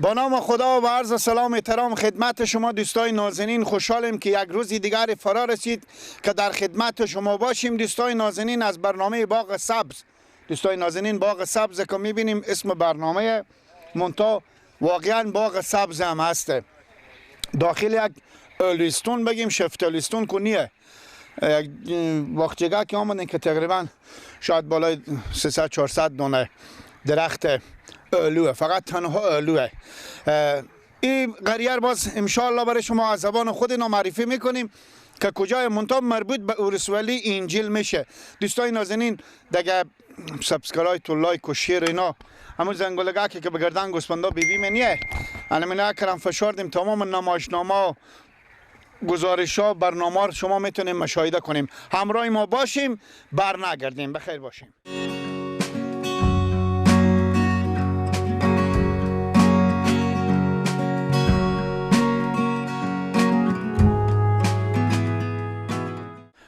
با نام خدا و عرض سلام احترام خدمت شما دوستای نازنین. خوشحالیم که یک روز دیگر فرا رسید که در خدمت شما باشیم دوستای نازنین از برنامه باغ سبز. دوستای نازنین، باغ سبز که میبینیم اسم برنامه منتها واقعا باغ سبز هم هسته. داخل یک الوستون بگیم، شفت الوستون کنیه، یک باغچه که آمدن که تقریبا شاید بالای 300 400 دونه درخت الوه، فقط تنها الوه. این قریه باز انشاءالله برای شما از زبان خود اینا معرفی میکنیم که کجای منتها مربوط به اورسوالی انجیل میشه. دوستای نازنین دیگه subscribe و like و share اینا همون زنگولگه که به گردن گوسفندا بیبی منیه الان کرم فشاردیم. تمام نمایشنامه گزارش ها برنامه شما میتونیم مشاهده کنیم. همراه ما باشیم، بر نگردیم. بخیر باشیم.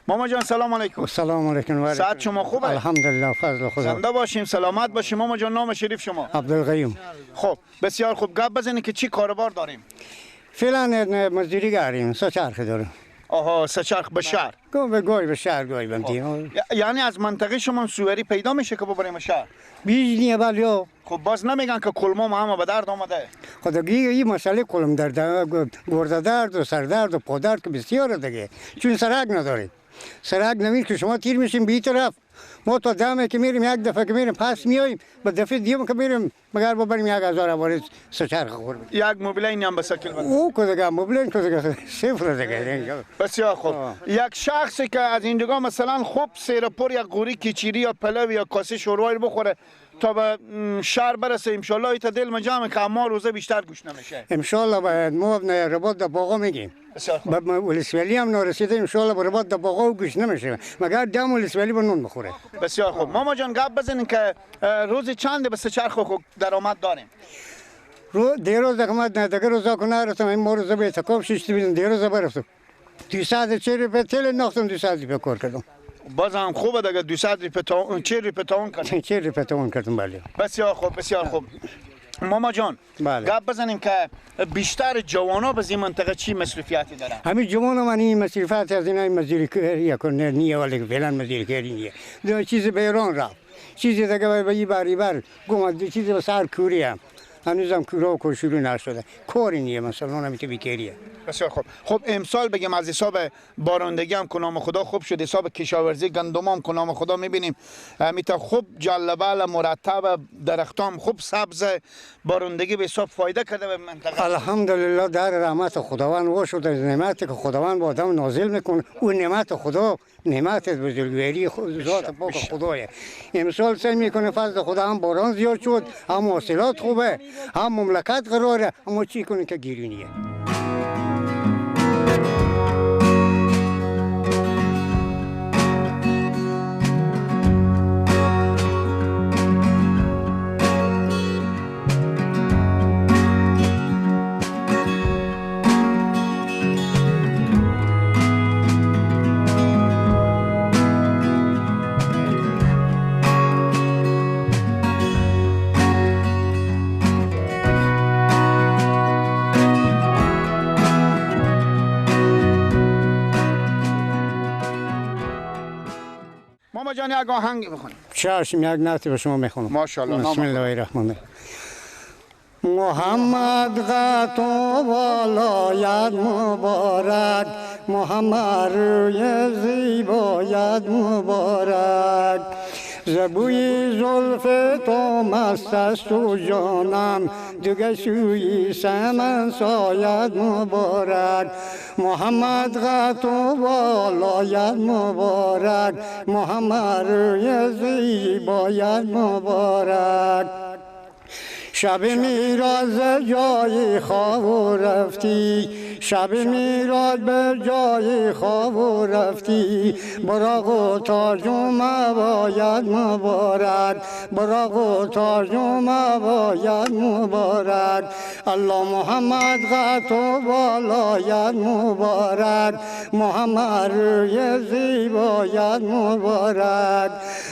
ماما جان سلام علیکم. سلام علیکم. ساعت شما خوبه؟ الحمدلله فضل خدا. زنده باشیم، سلامت باشیم. ماما جان نام شریف شما؟ عبدالقیوم. خب بسیار خوب، گپ بزنید که چی کاروبار داریم؟ فعلا مزدوری گاریم، سه چرخ داریم. آها، سه چرخ به شهر؟ گوی گوی به شهر گوی بمدیم. یعنی از منطقه شما سواری پیدا میشه که ببریم شهر؟ بیش نیه بله. خب باز نمیگن که کلمام همه به درد آمده؟ خب دیگه این مسئله کلم درد، گرده درد و سر درد و پا درد که بسیاره دیگه، چون سرک نداریم. سرک نمیر که شما تیر میشیم به این طرف، ما تا دمه که میریم یک دفعه که میریم پس میاییم، به دفعه دیگه که میریم مگر ببریم 1000 وارد سه چرخ خورد. یک موبیلین هم به سکل بده. او که دیگه موبیلین که دیگه صفر دیگه. بسیار خوب. یک شخصی که از اینجا مثلا خوب سیر پر یک قوری کچیری یا پلو یا کاسه شوروای بخوره تا به شهر برسه انشالله ایتا دل مجامه که اما روزه بیشتر گوش نمیشه. انشالله باید ما رباط در باغا میگیم. به ولسوالی هم نرسیده انشالله به رباط در باغا گوش نمیشه، مگر دم ولسوالی به نون بخوره. بسیار خوب. ماما جان گپ بزنین که روز چند به سه چرخ خوب درآمد داریم؟ رو دیروز درآمد نه دیگه روزا که نرفتم، این روزا به اعتکاف ششتی بودم، دیروز برفتم 240 روپیه تل انداختم، 200 روپیه کار کردم. باز هم خوبه دیگه، 200 روپیه تا 40 روپیه تاون کردم. 40 روپیه تاون کردم بله. بسیار خوب، بسیار خوب. ماما جان بله. گپ بزنیم که بیشتر جوانا به این منطقه چی مصروفیتی دارن؟ همین جوانا من این مصروفیت از اینا مزدوری کنه نیه، ولی فعلا مزدوری نیه. چیزی به ایران رفت، چیزی دیگه به این بری بر گم، چیزی به سر کوری هم هنوزم کورا و شروع نشده، کاری نیه مثلا نمیته بیکاریه. بسیار خوب. خب امسال بگم از حساب بارندگی هم که نام خدا خوب شد، حساب کشاورزی گندم هم که نام خدا میبینیم میتا خوب جلبل مرتب، درختام خوب سبز، بارندگی به حساب فایده کرده به منطقه. الحمدلله در رحمت خداوند و شد، از نعمتی که خداوند با آدم نازل میکنه، اون نعمت خدا نعمت بزرگواری ذات پاک خدایه. امسال سعی میکنه فضل خدا هم باران زیاد شد، هم حاصلات خوبه، هم مملکت قراره، اما چی کنه که گیرونیه. ماما جان یک آهنگ بخونیم. چشم، یک نعت به شما میخونم. ماشاءالله. بسم الله الرحمن الرحیم. محمد غتو بالایت مبارک، محمد روی زیبایت مبارک، زبوی زلف تو مست است و جانم، دیگه سوی سمن سایت مبارک، محمد غتو بالایت مبارک، محمد روی زیبایت مبارک. شب میراز جای خواب رفتی، شب میراد به جای خواب رفتی، براق و تاج و مباید مبارک، براق و تاج و مباید مبارک، الله محمد قد و بالایت مبارک، محمد روی زیبایت مبارک،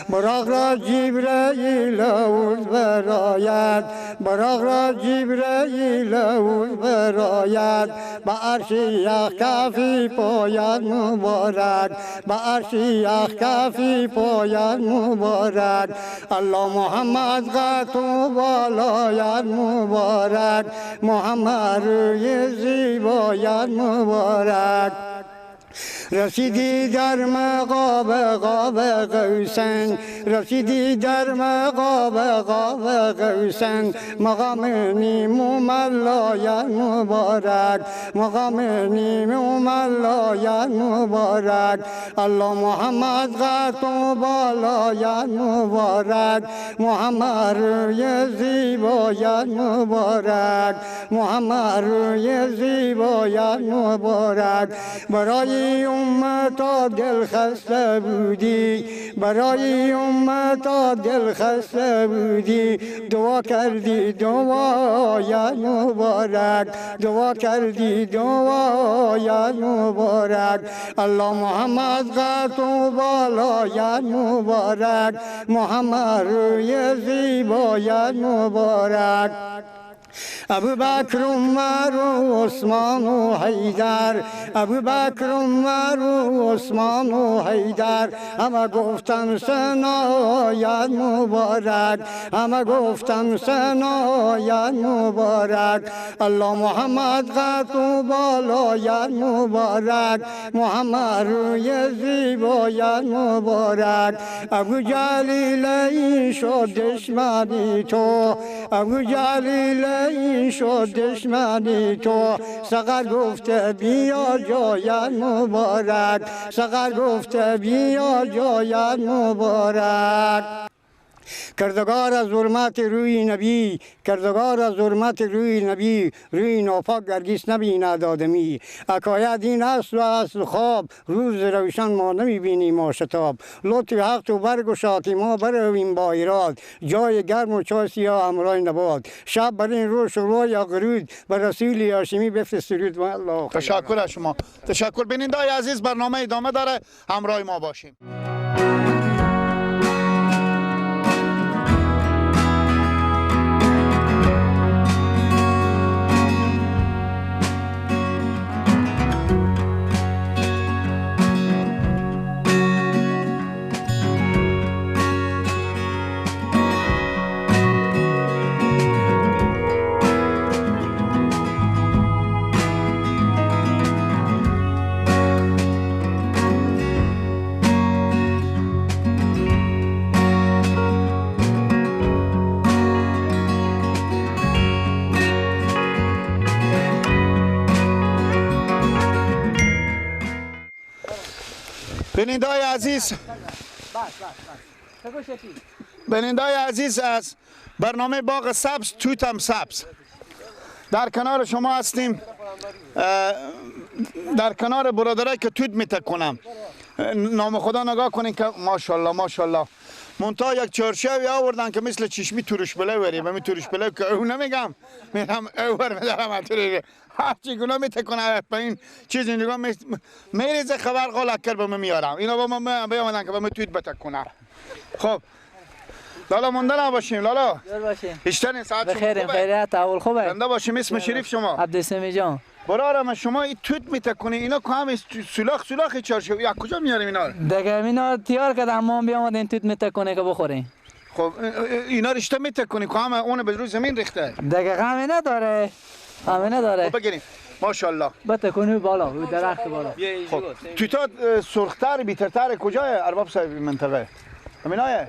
براق را جبرئیل اوز براید، براق را جبرئیل اوز براید، به عرش یخ کفی پاید مبارک، به عرش یخ کفی پاید مبارک، الله محمد قد و بالایت مبارک، محمد روی زیبایت مبارک. رسیدی در مقام قاب قوسین، رسیدی در مقام قاب قوسین، مقام نیم ملایت مبارک، مقام نیم ملایت مبارک، الله محمد قد و بالایت مبارک، محمد روی زیبایت مبارک، محمد روی زیبایت مبارک. برای امت دل خسته بودی، برای امت دل خسته بودی، دعا کردی دعایت مبارک، دعا کردی دعایت مبارک، الله محمد قد و بالایت مبارک، محمد روی زیبایت مبارک. ابو بکر عمر و عثمان و حیدر، ابو بکر عمر و عثمان و حیدر، همه گفتن ثنایت مبارک، همه گفتن ثنایت مبارک، الله محمد قد و بالایت مبارک، محمد روی زیبایت مبارک. ابو جلیل این شد دشمنی تو، ابو جلیل این شد دشمنی تو، سقر گفته بیا جایت مبارک، سقر گفته بیا جایت مبارک. کردگار از حرمت روی نبی، کردگار از حرمت روی نبی، روی ناپاک گرگیس نبیند آدمی. حکایت این است و اصل خواب، روز روشن ما نمیبینیم ما شتاب. لطف حق تو برگشا که ما برویم با ایراد، جای گرم و چای سیاه همراه نباد. شب بر این روش و یا غرود، بر رسول هاشمی بفرست سرود. الله تشکر از شما، تشکر. بیننده‌های عزیز برنامه ادامه داره، همراه ما باشیم. بیننده‌های عزیز، بیننده‌های عزیز، از برنامه باغ سبز توتم سبز در کنار شما هستیم، در کنار برادرایی که توت میتکنم. نام خدا نگاه کنین که ماشاءالله ماشاءالله، منتها یک چرشوی آوردن که مثل چشمی تورش بله وری، به می تورش بله که او نمیگم، میرم اور میدارم اتوری هر چی گناه میتکنه به این چیز نگاه میریزه خبر قال کر به من میارم اینا با من بیامدن که به من توت بتکنه. خب لالا مونده نباشیم لالا، بیشتر این ساعت بخیر خیریت اول خوبه زنده باشیم. اسم شریف شما؟ عبدالسمی جان. برارم شما این توت میتکنی اینا که هم سولاخ سولاخ چارشو یا کجا میاریم اینا رو؟ دیگه اینا تیار کردم ما بیامدیم توت میتکنه که بخوریم. خب اینا رشته میتکنی که هم اون به روی زمین ریخته. دیگه غمی نداره، غمی نداره. خب بگیریم ماشاءالله. بتکنی بالا، روی درخت بالا. خب توتا سرختر بیترتر کجای ارباب صاحب منطقه؟ همینایه؟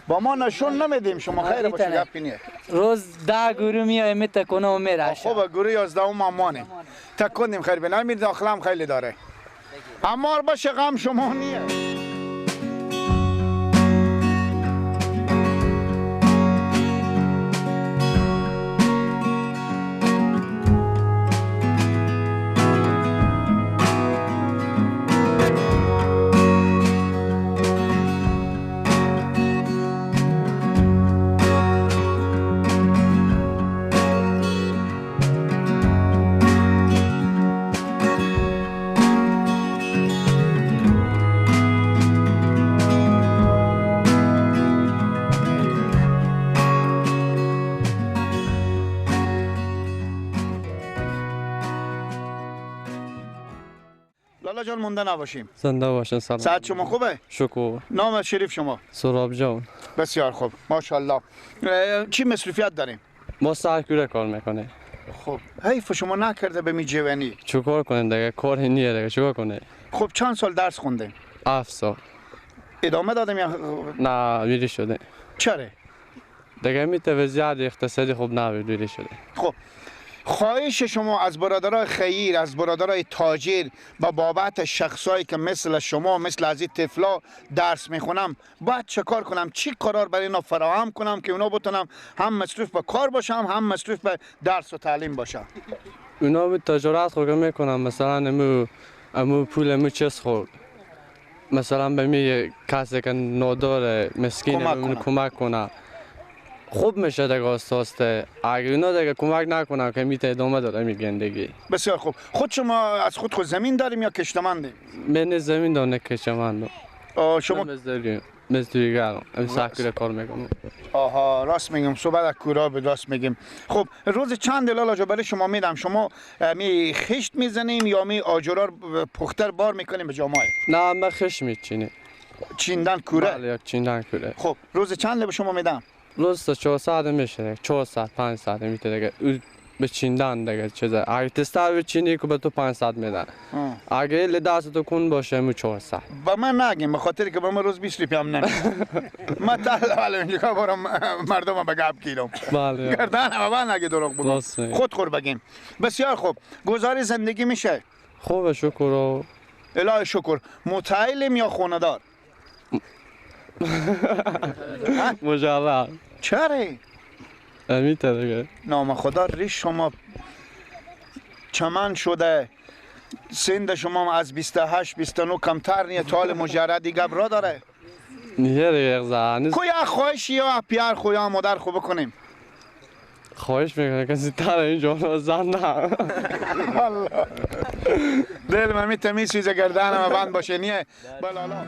با ما نشون نمیدیم شما خیر باشه گپی نیه. روز 10 گروه میای میتکنه و میره. خب گروه 11 ما مانیم. تکنیم خیر بنا می داخل هم خیلی داره. امار باشه غم شما نیه. لالا جان مونده نباشیم. زنده باشین. سلام. صحت شما خوبه؟ شکر. نام شریف شما؟ سراب جان. بسیار خوب، ماشاءالله. چی مصروفیت داریم؟ ما سرکوره کار میکنه. خب حیف شما نکرده به می جوانی. چیکار کنیم دیگه، کار نیه دیگه، چیکار کنه؟ خب چند سال درس خوندیم؟ 7 سال. ادامه دادم یا نه میری شده؟ چرا؟ دیگه می وضعیت اقتصادی خوب نبود، میری شده. خب خواهش شما از برادرای خیر، از برادرای تاجر با بابت شخصایی که مثل شما، مثل از این طفلا درس میخونم، باید چه کار کنم؟ چی قرار برای اینا فراهم کنم که اونا بتونم هم مصروف به کار باشم، هم مصروف به درس و تعلیم باشم؟ اونا به تجارت خود میکنم، مثلا امو پول امو چیز خورد، مثلا به می کسی که ناداره مسکین کمک کنه، خوب میشه دیگه آسته. اگه اونا دیگه کمک نکنن که میته ادامه داره می گندگی. بسیار خوب. خود شما از خود زمین داریم یا کشتمندیم؟ من زمین دارم، نه کشتمندم. شما مزدوریگرم، ام سرکوره کار میکنم. آها راست میگم، صحبت از کورا به راست میگیم. خب روز چند لالا جو برای شما میدم؟ شما می خشت میزنیم یا می آجرار پختر بار میکنیم به جامعه؟ نه من خشت میچینیم. چیندن کوره؟ بله چیندن کوره. خب روز چند به شما میدم؟ روز تا 400 میشه، 400 500 میته دیگه. به چیندن دیگه چیزه. اگه تستر بچینی که به تو 500 میدن. اگه دست تو کن باشه مو 400. با من نگیم به خاطر که با من روز 20 روپیه هم نمیدن. من تا حالا اینجا برم مردم به گپ گیرم. بله. گردن من نگه دروغ بگم. خود خور بگیم. بسیار خوب. گذاری زندگی میشه. خوب شکر. الهی شکر. متعلم یا خانه دار؟ مجرد. چرا؟ امیته دیگه. نام خدا ریش شما چمن شده، سند شما از 28 29 کمتر نیه، تا حال مجردی گپ را داره. نیه دیگه. کوی خواهش یا پیار خو یا مادر خو بکنیم؟ خواهش میکنه کسی تر اینجا زن نه. دل من میته میسوزه، گردنم بند باشه نیه. بلالا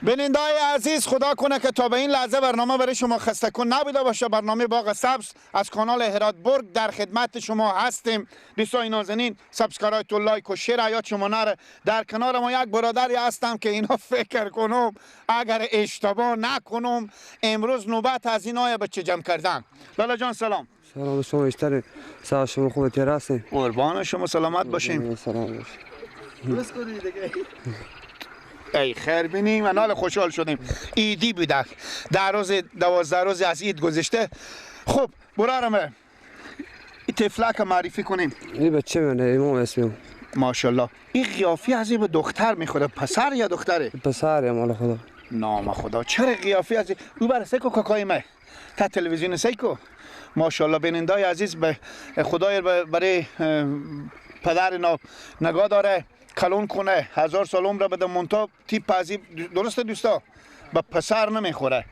بیننده‌های عزیز، خدا کنه که تا به این لحظه برنامه برای شما خسته کن نبوده باشه. برنامه باغ سبز از کانال هرات برگ در خدمت شما هستیم. دوستان نازنین، subscribe و like و share یاد شما نره. در کنار ما یک برادری هستم که اینا فکر کنم اگر اشتباه نکنم امروز نوبت از اینا بچه جمع کردن. لالا جان سلام. سلام شما بیشتر، سلام شما خوب هستین؟ قربان شما، سلامت باشیم. سلام باشیم. درست کنید دیگه. ای خیر بینیم و نال خوشحال شدیم. عیدی بوده، 10 روز 12 روز از عید گذشته. خب برارم این طفلک معرفی کنیم. این بچه منه، امام اسمم. ماشاءالله. این قیافی از این به دختر میخوره، پسر یا دختره؟ پسر مال خدا. نام خدا چرا قیافی از او بر سیکو کاکای مه تا تلویزیون سیکو. ماشاءالله. بینندای عزیز، به خدای برای پدر نگاه داره، کلون کنه، 1000 سال عمر بده، مونتا تیپ از درسته دوستا به پسر نمیخوره.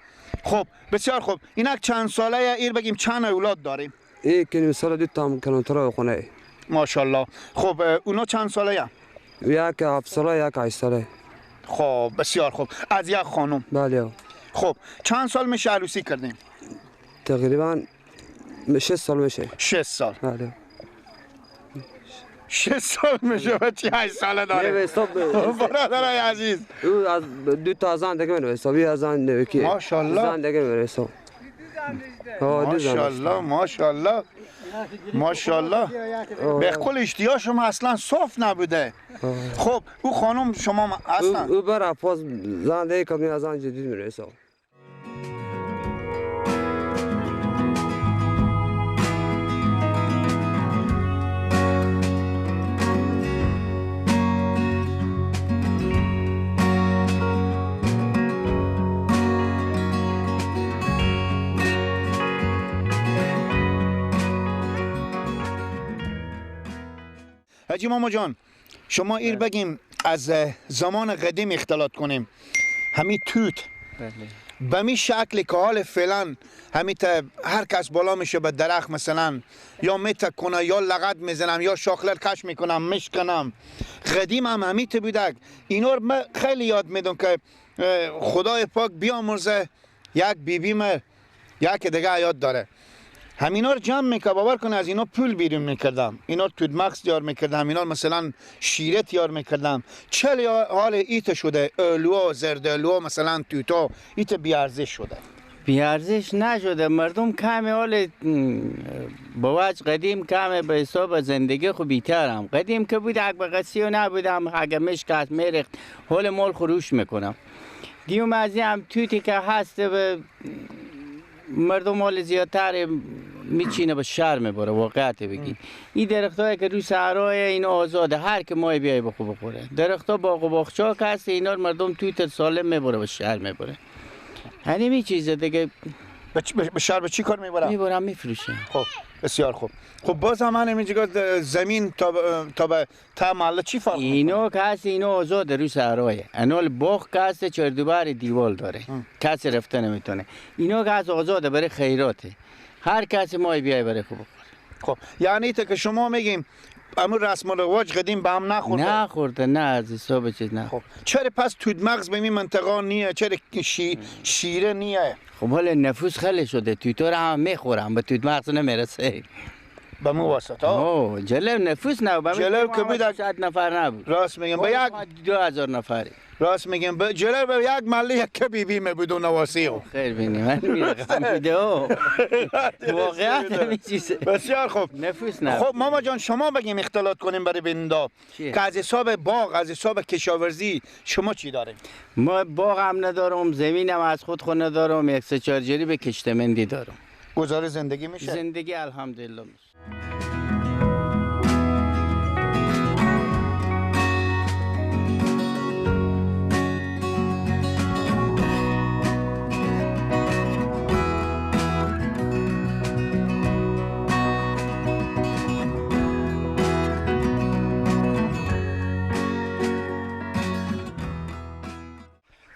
خب بسیار خوب. اینک چند ساله ایر بگیم چند اولاد داریم؟ ای که سال دو تا کلانترای خونه. ماشاءالله. خب اونا چند ساله؟ یک 7 ساله، یک 8 ساله. خب بسیار خوب. از یک خانم؟ بله. خب چند سال میشه عروسی کردیم؟ تقریبا 6 سال میشه. 6 سال. بله. 6 سال میشه بچه 8 ساله داره. برادرای عزیز او از دو تا زن دیگه میره حسابی، از زن که ماشاءالله زن دیگه میره حساب. ماشاءالله ماشاءالله ماشاءالله. به قول اشتیا شما اصلا صاف نبوده. خب او خانم شما اصلا او برای پاس زن دیگه کمی از زن جدید میره حساب. حاجی ماما جان، شما ایر بگیم از زمان قدیم اختلاط کنیم. همین توت به می شکل که حال فعلا همیته هر کس بالا میشه به درخت مثلا یا میتکنه یا لغت میزنم یا شاخلر کش میکنم میشکنم. قدیم هم همیته بوده. اینا رو من خیلی یاد میدم که خدای پاک بیامرزه یک بیبی من یک دیگه یاد داره، همینا رو جمع میکرد. باور کنه از اینا پول بیرون میکردم، اینا رو توت مغز تیار میکردم، اینا مثلا شیره تیار میکردم. چلی حال ایت شده، الو زردالو مثلا توتا ایت بیارزش شده. بیارزش نشده، مردم کم حال با وجه قدیم کم به حساب زندگی خو بیترم. قدیم که بود اگه قصی و نبودم اگه مشکت میرخت حال مال خروش میکنم. دیوم از هم توتی که هست به مردم حال زیادتر میچینه به شهر میبره. واقعیت بگی این درختایی که رو صحرای این آزاده، هر که مای بیای بخو بخوره. درختها باغ و باغچه که هست اینا مردم توی سالم میبره به شهر میبره. همین چیزه دیگه. به شهر به چی کار میبرم؟ میبرم میفروشم. خب بسیار خوب. خب باز هم من اینجا زمین تا به تا محله چی فرق میکنه؟ اینا که هست اینا آزاده رو صحرای. انال باغ که هست چهار دیوال داره، کسی رفته نمیتونه. اینا که هست آزاده برای خیراته، هر کسی مای بیای برای خوب بخوره. خب یعنی تا که شما میگیم امور رسم و رواج قدیم به هم نخورده؟ نخورده، نه از حساب چیز نه. خب چرا پس توت مغز به این منطقه نیه؟ چرا شیره نیه؟ خب حالا نفوس خیلی شده، توتا رو هم میخورم به توت مغز نمیرسه. به مو واسطه ها جلو نفوس نه، جلو که بود 100 نفر نبود. راست میگم به یک 2000 نفری. راست میگم به جلو به یک محله یک بیبی می بود و نواسی. خیر بینی من میرقم ویدیو واقعا همین چیزه. بسیار خوب. نفوس نه. خب ماما جان شما بگیم اختلاط کنیم برای بیننده که از حساب باغ از حساب کشاورزی شما چی داریم؟ ما باغ هم ندارم، زمینم از خود ندارم، یک سه چهار جریب کشتمندی دارم. گزاره زندگی میشه؟ زندگی الحمدلله میشه.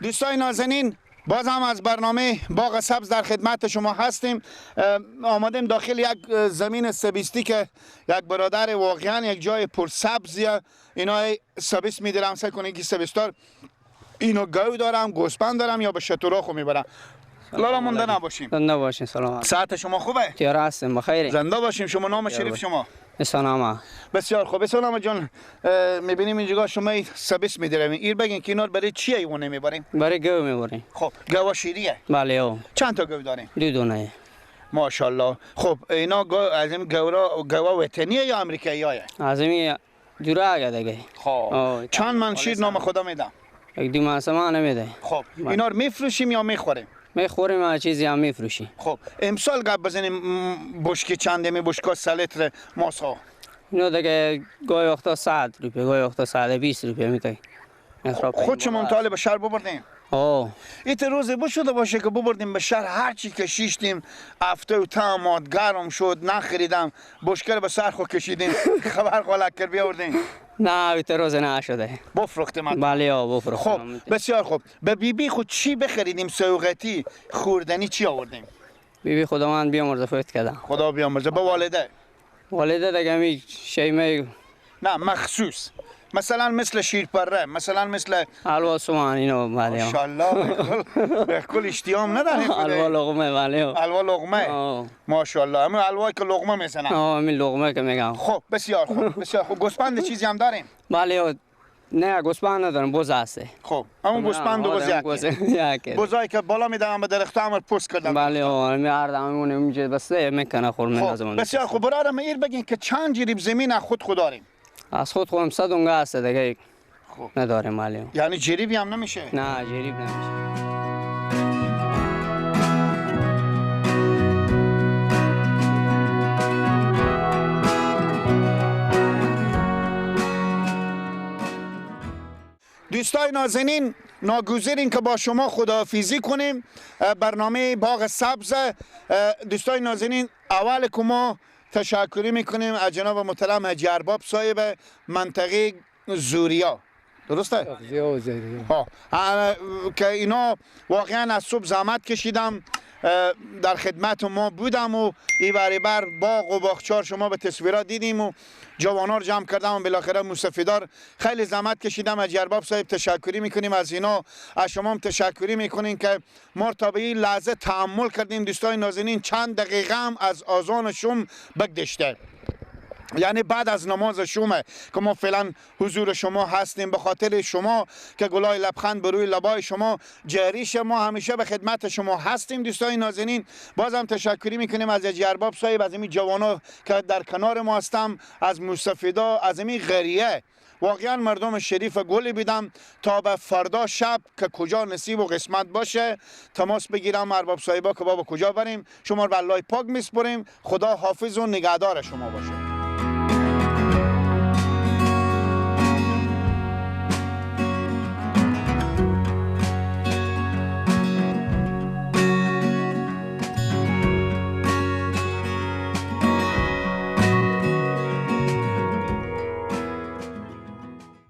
دوستای نازنین باز هم از برنامه باغ سبز در خدمت شما هستیم. آمدیم داخل یک زمین سبیستی که یک برادر واقعا یک جای پرسبزیه. اینا سبیس میدارم، سعی کنید که سبیستار اینو گاو دارم، گوسفند دارم یا به شترا خو میبرم. لالا مونده نباشیم. زنده باشین. سلام. ساعت شما خوبه؟ تیار هستیم، بخیر. زنده باشیم. شما نام شریف شما؟ اسلام. بسیار خوب. اسلام جان میبینیم اینجا شما سبیس میداریم. ایر بگین که اینا برای چی ایوانه میبریم؟ برای گاو میبریم. خب گاو شیریه؟ بله. او چند تا گاو داریم؟ دو دونه. ماشاءالله. خب اینا گاو از این گاورا گاو وطنیه یا امریکاییه؟ از این دوراگه دیگه. خب چند من شیر نام خدا میدم؟ یک دو من سامان نمیده. خب اینا رو میفروشیم یا میخوریم؟ میخوریم، هر چیزی هم میفروشیم. خب امسال گپ بزنیم بشکی چنده می بشکا 3 لیتر ماسا؟ اینو دیگه گاهی وقتا 100 روپیه، گاهی وقتا 120 روپیه میته. خود شما طالب به شهر ببردیم؟ آه. ایت روز بشده باشه که ببردیم به شهر، هر چی که شیشتیم افته و تامات گرم شد نخریدم بشکر به سر خود کشیدیم خبر خالک کر بیاوردیم. نه ایت روز نشده. بفروختیم. بله آه بفروختیم. خب بسیار خوب. به بیبی خود چی بخریدیم سوغاتی خوردنی چی آوردیم؟ بیبی خداوند بیامرزه فوت کردم. خدا بیامرزه. به والده؟ والده دیگه می شیمه نه مخصوص مثلا مثل شیرپره، مثلا مثل حلوا سومان اینو بله. ماشاءالله به کل اشتیام نداریم. حلوا لقمه بله. حلوا لقمه. ماشاءالله همون حلوایی که لقمه میزنن. آه همین لقمه که میگم. خب بسیار خوب بسیار خوب. گوسفند چیزی هم داریم؟ بله نه گوسفند ندارم، بز هست. خب همون گوسفند و بز یکی. بزایی که بالا میدم به درخت هم پوست کردم. بله می هر دم اون اینجا بسته میکنه خور میندازم. بسیار خوب. برادرم ایر بگین که چند جریب زمین از خود خود داریم؟ از خود خودم 100 اونگه هست دیگه. خب نداریم مالی. یعنی جریبی هم نمیشه؟ نه جریب نمیشه. دوستای نازنین ناگزیریم که با شما خداحافظی کنیم. برنامه باغ سبز. دوستای نازنین اول که ما تشکری میکنیم از جناب محترم حاجی ارباب صاحب منطقه زوریا. درسته؟ ها که اینا واقعا از صبح زحمت کشیدم، در خدمت ما بودم و ای بر باغ و باغچار شما به تصویرات دیدیم و جوانا رو جمع کردم و بالاخره مستفیدار خیلی زحمت کشیدم. از ارباب صاحب تشکری میکنیم، از اینا از شما هم تشکری میکنیم که ما تا به این لحظه تحمل کردیم. دوستای نازنین چند دقیقه هم از آذان شوم بگذشته، یعنی بعد از نماز شومه که ما فعلا حضور شما هستیم، به خاطر شما که گلای لبخند بر روی لبای شما جاری، ما همیشه به خدمت شما هستیم. دوستای نازنین بازم تشکری میکنیم از ارباب صاحب، از این جوانا که در کنار ما هستم، از مستفیدا، از این غریه. واقعا مردم شریف گلی بیدم تا به فردا شب که کجا نصیب و قسمت باشه تماس بگیرم ارباب صاحبا که بابا کجا بریم. شما رو به الله پاک میسپریم. خدا حافظ و نگهدار شما باشه.